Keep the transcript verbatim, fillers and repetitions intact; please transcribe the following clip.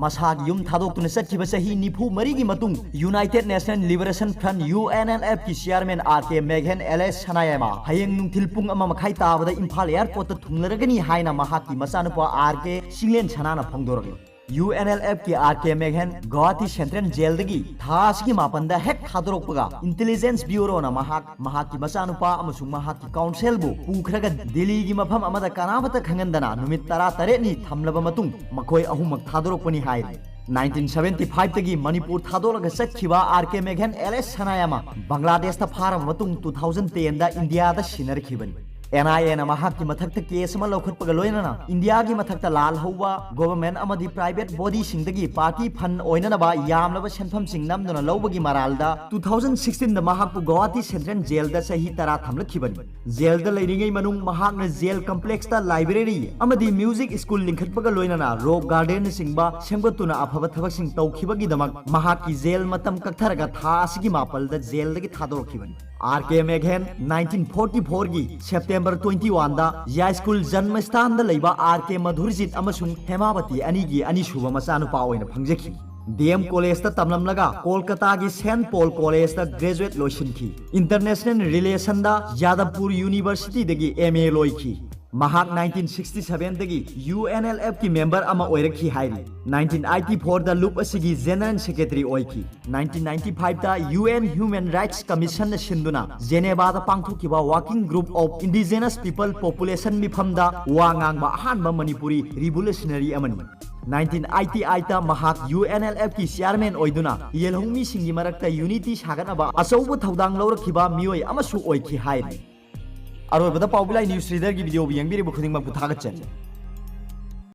ꯃꯁꯥꯒꯤ ꯌꯨꯝ ꯊꯥꯗꯣꯛꯇꯨꯅ ꯆꯠꯈꯤꯕ ꯆꯍꯤ ꯅꯤꯐꯨ ꯃꯔꯤꯒꯤ ꯃꯇꯨꯡ United National Liberation Front, U N L F ꯀꯤ chairman R K Meghen alias ꯁꯅꯥꯌꯥꯏꯃ ꯍꯌꯦꯡ ꯅꯨꯡꯊꯤꯜ ꯄꯨꯡ ꯑꯃ ꯃꯈꯥꯏ ꯇꯥꯕꯗ ꯏꯝꯐꯥꯜ airport ꯇ ꯊꯨꯡꯂꯔꯒꯅꯤ ꯍꯥꯏꯅ ꯃꯍꯥꯛꯀꯤ ꯃꯆꯥꯅꯨꯄꯥ R K Chinglen ꯁꯅꯥꯅ ꯐꯣꯡꯗꯣꯔꯛꯂꯤ꯫ U N L F ꯀꯤ R K Meghen Guwahati Central Jail ꯗꯒꯤ ꯊꯥ ꯑꯁꯤꯒꯤ ꯃꯥꯄꯟꯗ ꯍꯦꯛ ꯊꯥꯗꯣꯔꯛꯄꯒ, Intelligence Bureau ꯅ ꯃꯍꯥꯛ, ꯃꯍꯥꯛꯀꯤ ꯃꯆꯥꯅꯨꯄꯥ ꯑꯃꯁꯨꯡ ꯃꯍꯥꯛꯀꯤ counsel ꯕꯨ ꯄꯨꯈ꯭ꯔꯒ ꯗꯤꯜꯂꯤꯒꯤ ꯃꯐꯝ ꯑꯃꯗ ꯀꯅꯥꯃꯠꯇ ꯈꯪꯍꯟꯗꯅ ꯅꯨꯃꯤꯠ ꯇꯔꯥꯇꯔꯦꯠꯅꯤ ꯊꯝꯂꯕ ꯃꯇꯨꯡ ꯃꯈꯣꯏ ꯑꯍꯨꯝꯃꯛ ꯊꯥꯗꯣꯔꯛꯄꯅꯤ ꯍꯥꯏꯔꯤ꯫ Nineteen seventy five ꯇꯒꯤ ꯃꯅꯤꯄꯨꯔ ꯊꯥꯗꯣꯛꯂꯒ ꯆꯠꯈꯤꯕ R K Meghen alias ꯁꯅꯥꯌꯥꯏꯃ ꯕꯪꯒ꯭ꯂꯥꯗꯦꯁꯇ ꯐꯥꯔꯕ ꯃꯇꯨꯡ two thousand ten ꯗ ꯏꯟꯗꯤꯌꯥꯗ ꯁꯤꯟꯅꯔꯛꯈꯤꯕꯅꯤ꯫ N I A ꯅ ꯃꯍꯥꯛꯀꯤ ꯃꯊꯛꯇ case ꯑꯃ ꯂꯧꯈꯠꯄꯒ ꯂꯣꯏꯅꯅ ꯏꯟꯗꯤꯌꯥꯒꯤ ꯃꯊꯛꯇ ꯂꯥꯜꯍꯧꯕ government ꯑꯃꯗꯤ private body ꯁꯤꯡꯗꯒꯤ party fund ꯑꯣꯏꯅꯅꯕ ꯌꯥꯝꯂꯕ ꯁꯦꯟꯐꯝꯁꯤꯡ ꯅꯝꯗꯨꯅ ꯂꯧꯕꯒꯤ ꯃꯔꯥꯜꯗ two thousand sixteen ꯗ ꯃꯍꯥꯛꯄꯨ Guwahati Central Jail ꯗ ꯆꯍꯤ ꯇꯔꯥ ꯊꯝꯂꯛꯈꯤꯕꯅꯤ꯫ Jail ꯗ ꯂꯩꯔꯤꯉꯩ ꯃꯅꯨꯡ ꯃꯍꯥꯛꯅ jail complex ꯇ library ꯑꯃꯗꯤ music school ꯂꯤꯡꯈꯠꯄꯒ ꯂꯣꯏꯅꯅ rock garden ꯅꯆꯤꯡꯕ ꯁꯦꯝꯒꯠꯇꯨꯅ ꯑꯐꯕ ꯊꯕꯛꯁꯤꯡ ꯇꯧꯈꯤꯕꯒꯤꯗꯃꯛ ꯃꯍꯥꯛꯀꯤ jail ꯃꯇꯝ ꯀꯛꯊꯔꯒ ꯊꯥ ꯑꯁꯤꯒꯤ ꯃꯥꯄꯜꯗ jail ꯗꯒꯤ ꯊꯥꯗꯣꯔꯛꯈꯤꯕꯅꯤ꯫ R K Meghen nineteen forty four ꯒꯤ September twenty one ꯗ ꯌꯥꯏꯁ꯭ꯀꯨꯜ ꯖꯟꯃꯁ꯭ꯊꯥꯟꯗ ꯂꯩꯕ R K ꯃꯙꯨꯔꯖꯤꯠ ꯑꯃꯁꯨꯡ ꯍꯦꯃꯥꯕꯇꯤ ꯑꯅꯤꯒꯤ ꯑꯅꯤꯁꯨꯕ ꯃꯆꯥꯅꯨꯄꯥ ꯑꯣꯏꯅ ꯐꯪꯖꯈꯤ꯫ D M College ꯇ ꯇꯝꯂꯝꯂꯒ ꯀꯣꯜꯀꯇꯥꯒꯤ Saint Paul College ꯇ graduate ꯂꯣꯏꯁꯤꯟꯈꯤ꯫ International Relation ꯗ ꯌꯥꯗꯕꯄꯨꯔ University ꯗꯒꯤ M A ꯂꯣꯏꯈꯤ꯫ ꯃꯍꯥꯛ nineteen sixty seven ꯗꯒꯤ U N L F ꯀꯤ member ꯑꯃ ꯑꯣꯏꯔꯛꯈꯤ ꯍꯥꯏꯔꯤ꯫ Nineteen eighty four ꯗ ꯂꯨꯞ ꯑꯁꯤꯒꯤ General Secretary ꯑꯣꯏꯈꯤ꯫ Nineteen ninety five ꯗ U N Human Rights Commission ꯅ ꯁꯤꯟꯗꯨꯅ Geneva ꯗ ꯄꯥꯡꯊꯣꯛꯈꯤꯕ Working Group of Indigenous People Population ꯃꯤꯐꯝꯗ ꯋꯥ ꯉꯥꯡꯕ ꯑꯍꯥꯟꯕ ꯃꯅꯤꯄꯨꯔꯤ revolutionary ꯑꯃꯅꯤ꯫ Nineteen eighty eight ꯇ ꯃꯍꯥꯛ U N L F ꯀꯤ chairman ꯑꯣꯏꯗꯨꯅ ꯌꯦꯜꯍꯧꯃꯤꯁꯤꯡꯒꯤ ꯃꯔꯛꯇ unity ꯁꯥꯒꯠꯅꯕ ꯑꯆꯧꯕ ꯊꯧꯗꯥꯡ ꯂꯧꯔꯛꯈꯤꯕ ꯃꯤꯑꯣꯏ ꯑꯃꯁꯨ ꯑꯣꯏꯈꯤ ꯍꯥꯏꯔꯤ꯫ ꯑꯔꯣꯏꯕꯗ ꯄꯥꯎꯕꯤꯂꯥꯏ News Reader ꯒꯤ video ꯕꯨ ꯌꯦꯡꯕꯤꯔꯤꯕ ꯈꯨꯗꯤꯡꯃꯛꯄꯨ ꯊꯥꯒꯠꯆꯔꯤ꯫